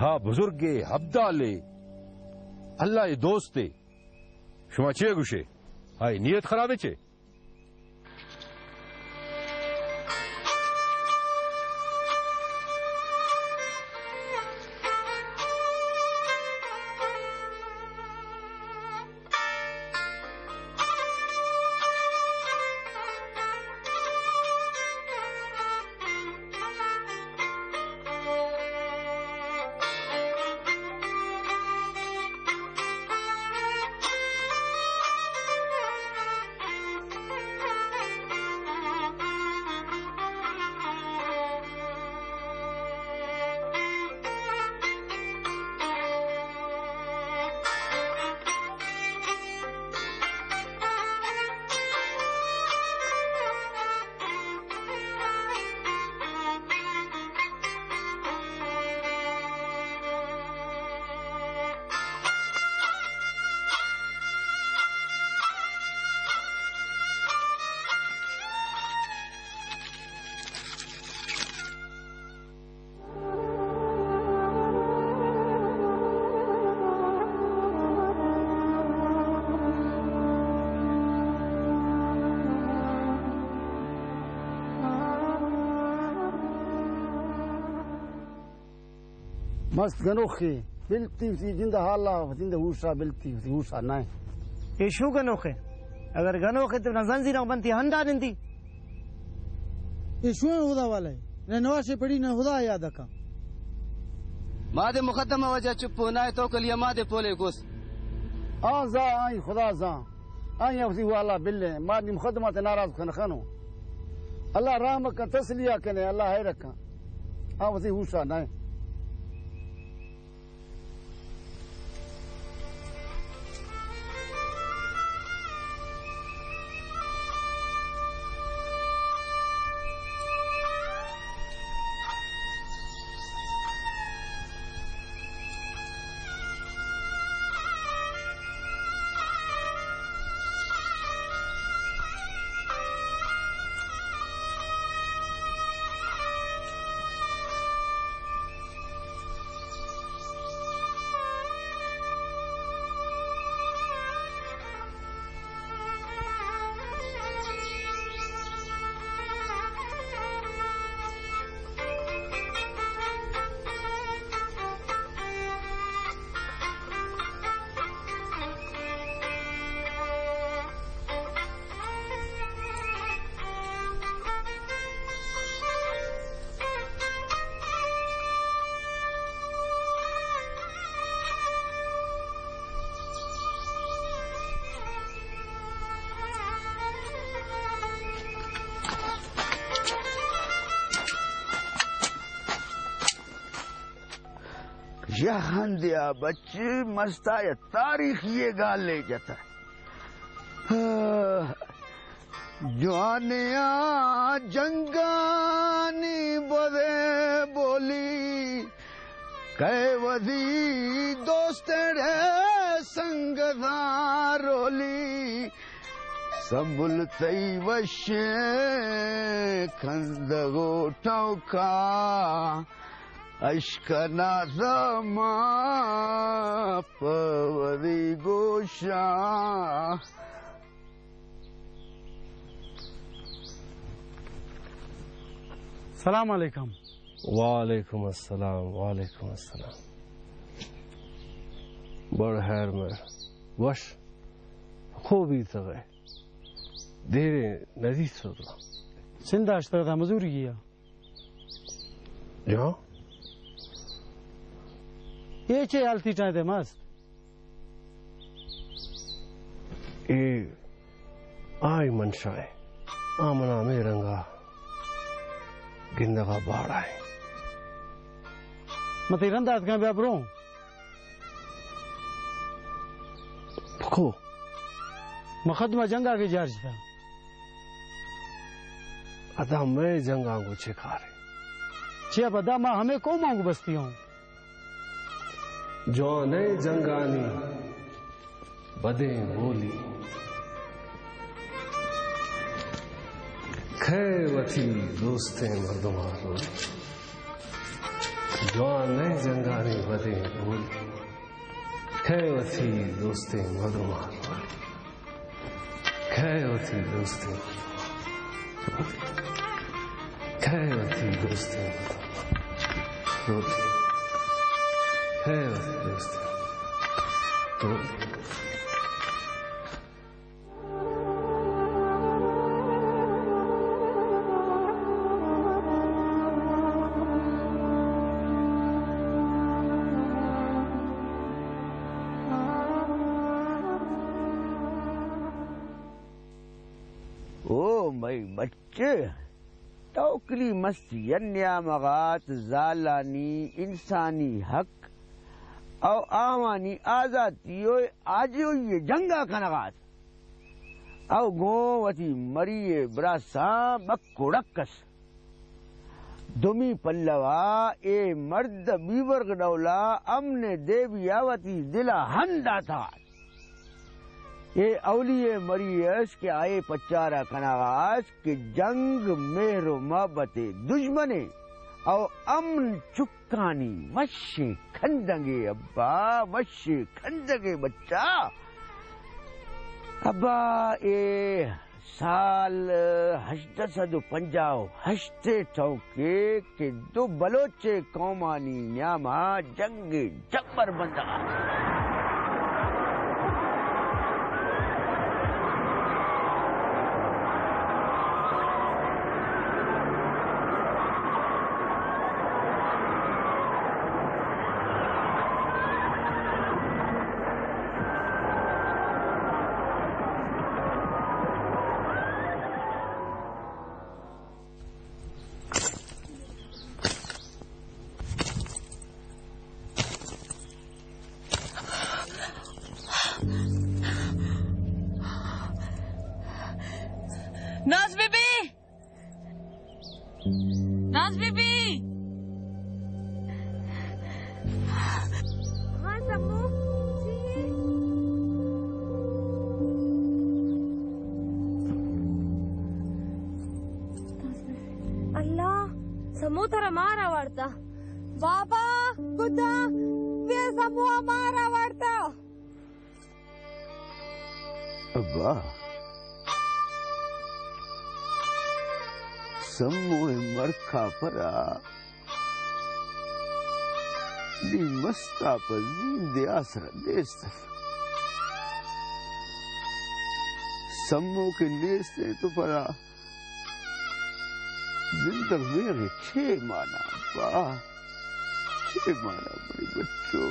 ہا بزرگے، ابدالے، اللہ ءِ دوستے، شما چے گوشے؟ آئی نیت خرابے چے؟ مست گنوخے، بلتی وتی جند ءِ حالا، وتی جند ءِ ہوشا بلتی، وتی ہوشا نہ۔ اے شو گنوخے؟ اگر گنوخے تو نہ زنجیراں بنتی ہنڈا نندی۔ اے شوئیں ہدا والے، نہ نماشے پڑھی نہ ہدا یاد کا۔ ما دے مقدمہ وجہ چپو نہ توکل یا ما دے پولے گوس۔ آ زا آئی خدا زا۔ آئی وتی والا بلے، ما دی مقدمہ تے ناراض کن خنو۔ اللہ رحم کن، تسلیہ کنے، اللہ خیر کن۔ آ وتی ہوشا نہ۔ یا ہندیا بچ مستا یا تاریخی گالے جتا۔ جوانیاں جنگانی بدے بولی، کئے وتی دوستڑے سنگتاں رولی، سنبل تئی وشیں کندگ و ٹوکا، اشکناں زمان پہ وتی گوشاں۔ سلام علیکم۔ وعلیکم السلام، وعلیکم السلام۔ بڑ خیر میں وش خوبی تغے دیرے ندیست تو۔ سندھ اشتر دا مزوری گیا۔ جا؟ اے چے حالتی ٹائیں دے مست؟ اے آئی منشا ہے۔ آ منا ہمے رنگا گندگا باڑا ہے۔ من تئی رندا اتکاں بیا بروں۔ پکو۔ مقدمہ جنگا کے جار جتا۔ ادا میں جنگاں گو چے کارے؟ چیا پدا ما ہمے قوماں گو بستی ہوں۔ جوانیں جنگانی بدیں بولی، کھے وتی دوستیں مردماں رولی۔ جوانیں جنگانی بدیں ڈول، کئے وتی دوستیں مردماں؟ کئے وتی دوستیں؟ کئے وتی دوستیں؟ کئے وتی دوستیں؟ او مئی بچ، توکلی مست یک نیامغ ات، زالانی انسانی حق او آوانی آزاتی و آجوئی جنگا کنغ ات۔ او گوں وتی مری ء براساں بک و ڈک اس۔ دومی پلوا اے مرد بیبرگ ڈولا امن دیویا وتی دلا ہند داتا۔ اے اولی ء مری اس کہ آئے پچارا کنغا اس کہ جنگ مہر و محبت دژمنے او امن چکانی وشیں کندگے ابا، وشیں کندگے بچا۔ ابا، اے سال ہژدہ سد و پنجاہ و ہشت ء ٹوکے کہ دو بلوچ قومانی نیاما جنگ جبر بندغ ات۔ ناز بی بی! ناز بی بی! ہاں سمو، چی اے؟ اللہ، سمو ترا مارا وارتا۔ بابا، خدا، بیا سمو مارا وارتا۔ ابا! سمو ء مرکا پرا نی مستا پہ زیندے آسرا نیست۔ سمو کہ نیست تو پرا زندگ میغے چے مانا با؟ چے مانا منی بچو؟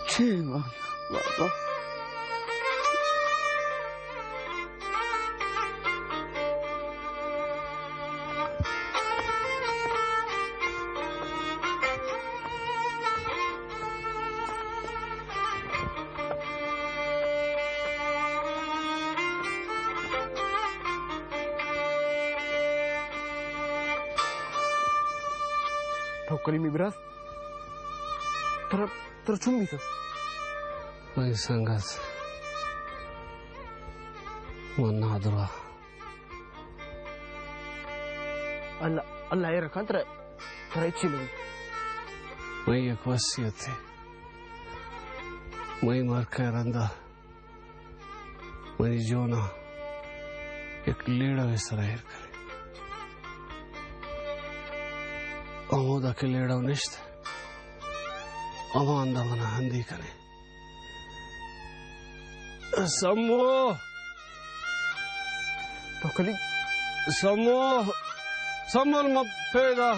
چے مانا بابا؟ تو کلیمی براس، ترا، ترا چون بیتہ؟ منی سنگت، من نادراہ۔ اللہ، اللہ ایر کن ترا، ترا ہچی نہ بیت۔ منی یک وصیتے، منی مرگ ء رندا منی جون ء یک لیڑہ ء سرا ایر کن۔ ہمودا کہ لیڑہ نشت، ہما ہندا منا ہندی کنے۔ سمو! تو کلی؟ سمو! سمو ما پیدا۔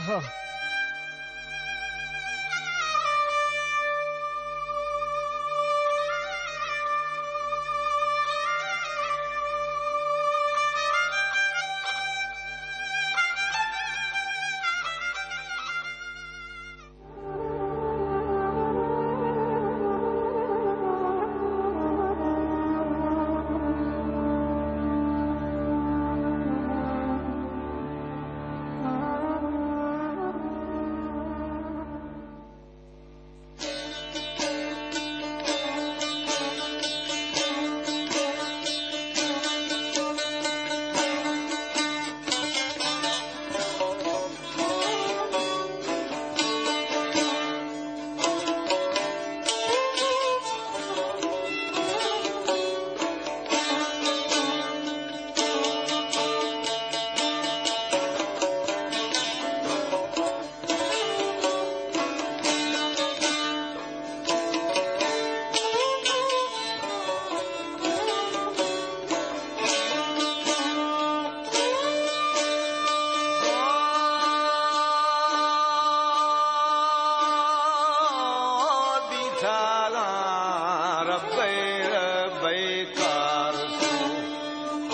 سالاں ربے ربے کار سو،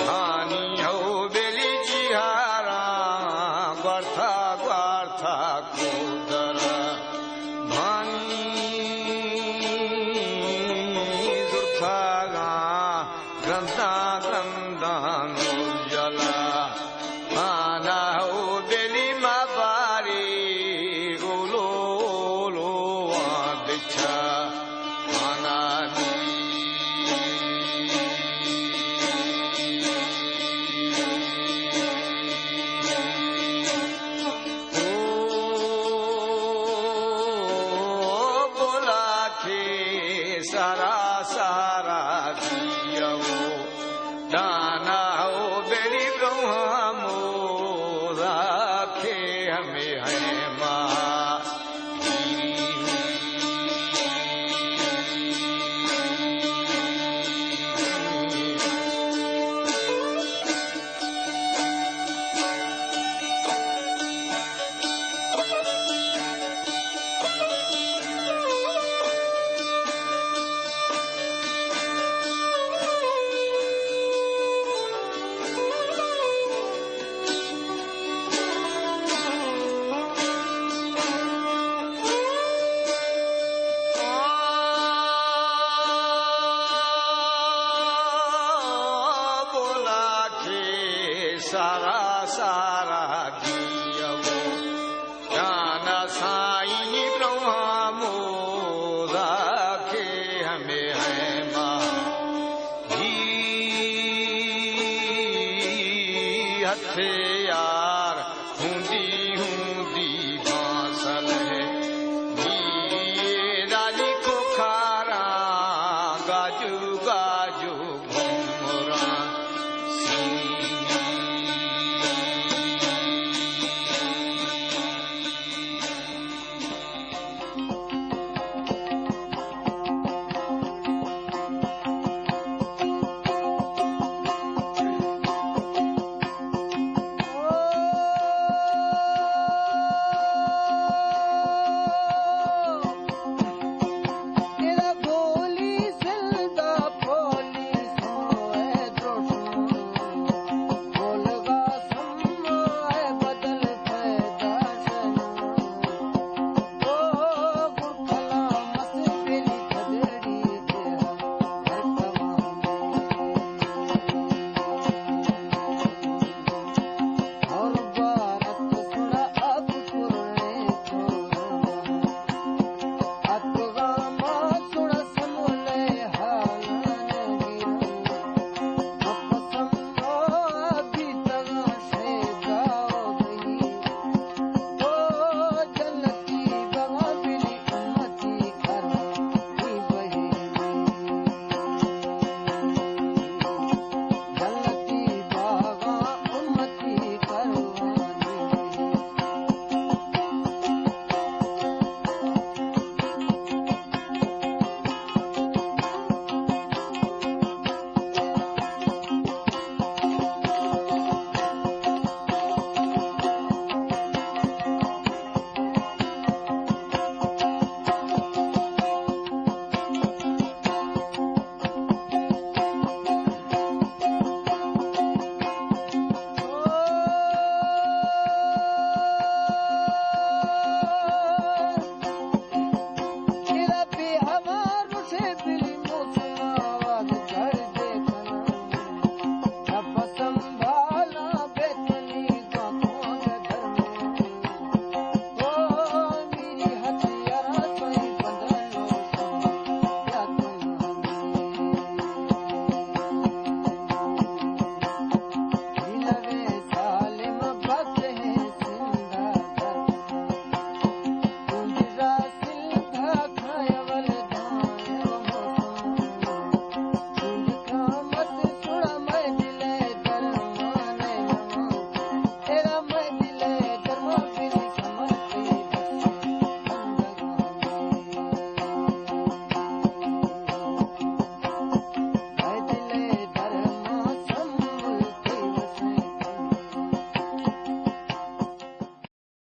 ہانی ہو بلی جیہاراں، گوارتھا گوارتھا کودر بھانی زرتھاگاں، گرنداں گرنداں نور جلا، آنا ہو بلی ما باری، اولو اولو آ بچا، آنا نی۔ او بولا کے سارا سارا دیو، دانا ہو بلی برہمو، راکھے ہمیں ہے ماں۔ بولا کے سارا سارا دیو، جانا سائیں برہمو، راکھے ہمیں ہے ماں۔ جی ہتھے